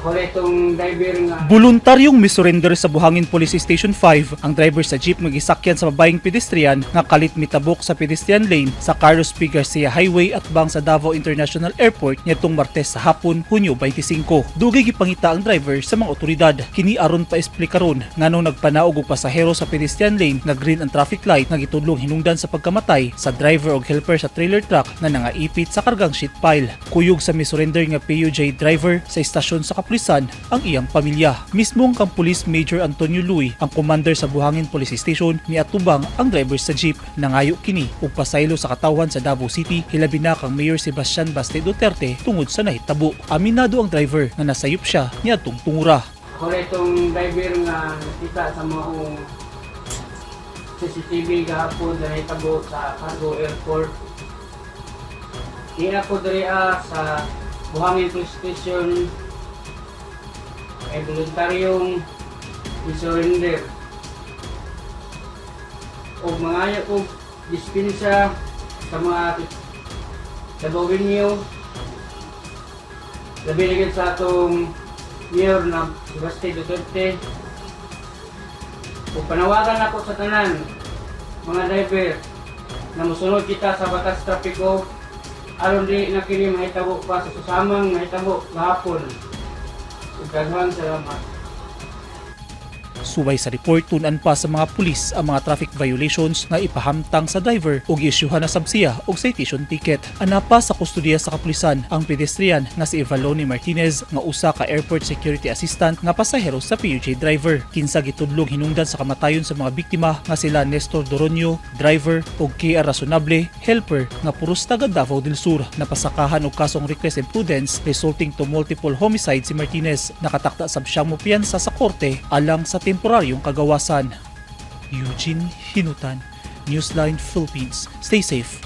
Ako itong driver nga Boluntaryong misurrender sa Buhangin Police Station 5 ang driver sa jeep nga gisakyan sa babaeng pedestrian nga kalit mitabok sa pedestrian lane sa Carlos P. Garcia Highway atbang sa Davao International Airport niadtong Martes sa hapon, Hunyo 25. Dugay gipangita ang driver sa mga otoridad. Kini aron paesplikaron nganong nagpanaog og pasahero sa pedestrian lane nga green ang traffic light nga gitudlong hinungdan sa pagkamatay sa driver og helper sa trailer truck nga nangaipit sa kargang sheet pile. Kuyog sa misurrender nga PUJ driver sa istasyon sa kapulisan ang iyang pamilya. Mismong kang Police Major Antonio Luy, ang commander sa Buhangin Police Station, miatubang ang driver sa jeep. Nangayo kini og pasaylo sa katawhan sa Davao City, hilabi na kang Mayor Sebastian Baste Duterte tungod sa nahitabo. Aminado ang driver nga nasayop siya niadtong tungura. Ako itong driver nga nakita sa maong CCTV gahapon na nahitabo sa Cargo Airport. Niya ko diri sa Buhangin Police Station ay voluntaryong i-surrender. O mangayo og dispensa sa mga Davaoenyo, labi na gyud sa atong Mayor na si Baste Duterte. Ug panawagan ako sa tanan mga driver na mosunod kita sa batas trapiko aron di na kini mahitabo pa sa susamang nahitabo gahapon. Ug daghang salamat. Subay sa report, tun-an pa sa mga pulis ang mga traffic violations nga ipahamtang sa driver ug isyuhan na sab siya og citation ticket. Ana pa sa kustodiya sa kapulisan ang pedestrian nga si Evaloni Martinez nga usa ka airport security assistant nga pasahero sa PUJ driver. Kinsa gitudlong hinungdan sa kamatayon sa mga biktima nga sila Nestor Doronio, driver, ug KR Razonable, helper, nga puros taga Davao del Sur. Napasakahan og kasong reckless imprudence resulting to multiple homicide si Martinez. Nakatakda sab siyang mopiyansa sa korte alang sa temporaryong kagawasan. Eugene Hinutan, Newsline Philippines. Stay safe.